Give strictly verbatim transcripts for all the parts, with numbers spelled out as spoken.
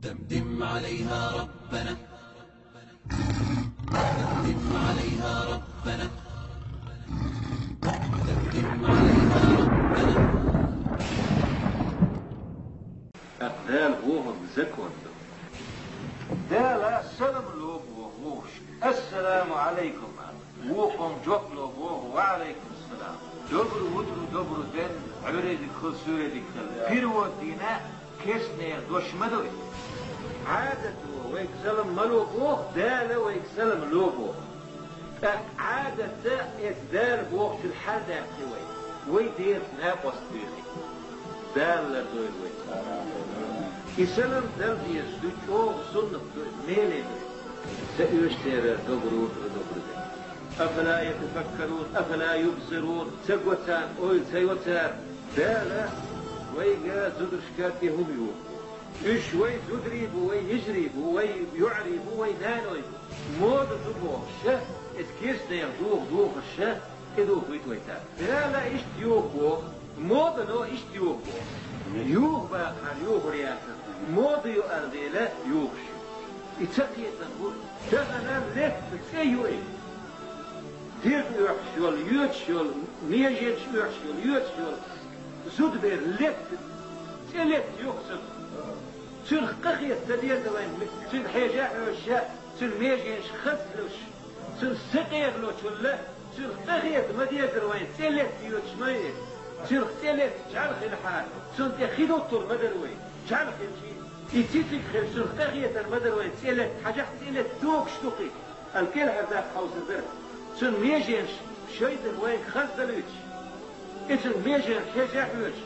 دمدم عليها ربنا، دمدم عليها ربنا، دمدم عليها ربنا. Дала вогӀург закон ду. Дала салам ло боху вовшашка: «Ассаламу Ӏалайкум», — аьлла. Вукхунна жоп ло боху: «Ва Ӏалайкум салам». Доброе утро, добрый день, Ӏуьйре дика хила, суьйре дика хила. Перевод дийна, керстанера дош ма ду иза. Ӏадат ву, вайга салам ма ло боху, Дала вайга салам ло боху. ТӀаккха Ӏадатца эца Дала бохучул хьалдаьккхи вай. Вай дерца накъост дуьйхи. Дала лардойла вай. И салам дала дезаш ду, чӀогӀа суннат ду, меле ду. Ца оьшучеран доброе утро, добрый день. أفلا يتفكرون، أفلا يبصرون, ца го царна, ойла ца йо цара. Дала вайга, зударшка тӀе хӀума юхабу. Уьш вай зударий бу, вай йижарий бу, вай йоӀарий бу, вай наной бу. Мода ду бохуш, иза керстанера духар духарш тӀедухуьйту вай царна. Дала иштта юха боху, модано иштта юха боху. Юха бахахьара юхар яцара, мода ю аьлла дела юхаш ю. И ца кхетам бу. Тахана летта цӀе ю и. Дирд оьхуш йолу, йоьдуш йолу, меженаш оьхуш йолу, йоьдуш йолу зудабер летта, цӀе летта ю-кх цунах. Цунах къахета ца деза вайна, цуьнга хьежа а хьоьжуш, цуьнан меженаш хаза луш, цунна са къералочул а, цунах къахета ма дезара вайна, цӀе летта йоьдуш ма ю иза. Цунах цӀе летта чӀагӀ хилахьара, цунна тӀе хи дуттур ма дара вай, чӀагӀ хилча. И цициг хилча, цунах къахетар ма дара вайна, цӀе летта, хьажахь, цӀе летта догуш ду-кх и. Ала кӀелхьардаккха хьовсур дара. Цунна меженаш шайтӀа вайга хаза далуьйтуш, и цунна меженаш хьежа а хьоьжуш,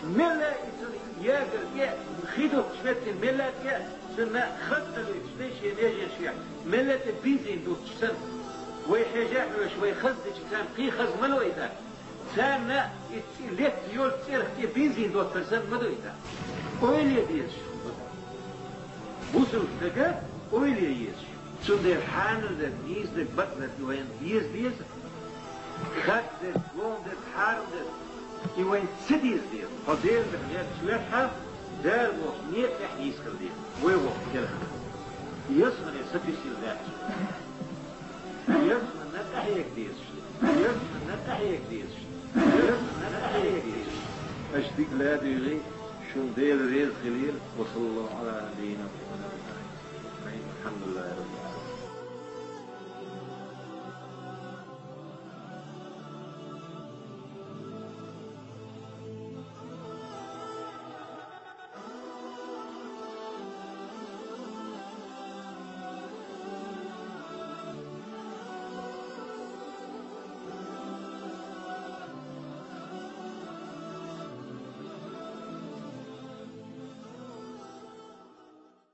мелла а и цунна ягар тӀе а, хи дуттуш меттиг мелла а тӀе а, цунна хаза далуьйтуш, шен меженаш вехь, мелла а тӀе бензин дуттуш санна, вай хьежа а хьоьжуш, вай хаза дича, царна кхин хаза ма ло и тӀаккха. Царна и цӀе летта йолчу цӀерах тӀе бензин доттар санна ма ду и тӀаккха. Ойла е дезаш. Бусалба стага ойла е езаш. Цундела хьанал дерг, нийса дерг, бакъ дерг и вайна деза деза. Харц дерг, гом дерг, хьарам дерг, и вайна ца деза деза. Хьо Делан дуьхьа гӀерташ верхьа, Дала бохучу некъа тӀехь нийса хила деза. Вай воккха кӀелхьара. Ялсамане сатуьйсийла дац. Ялсаманна къахьега дезаш. Ялсаманна къахьега дезаш. Ялсаманна къахьега дезаш. Аша дика ладуьйгӀи, шуна Дела реза хилийла. Ва саллаллаху Ӏала набийина Мухьаммад. Алхьамдулиллахи Раббил Ӏаламин.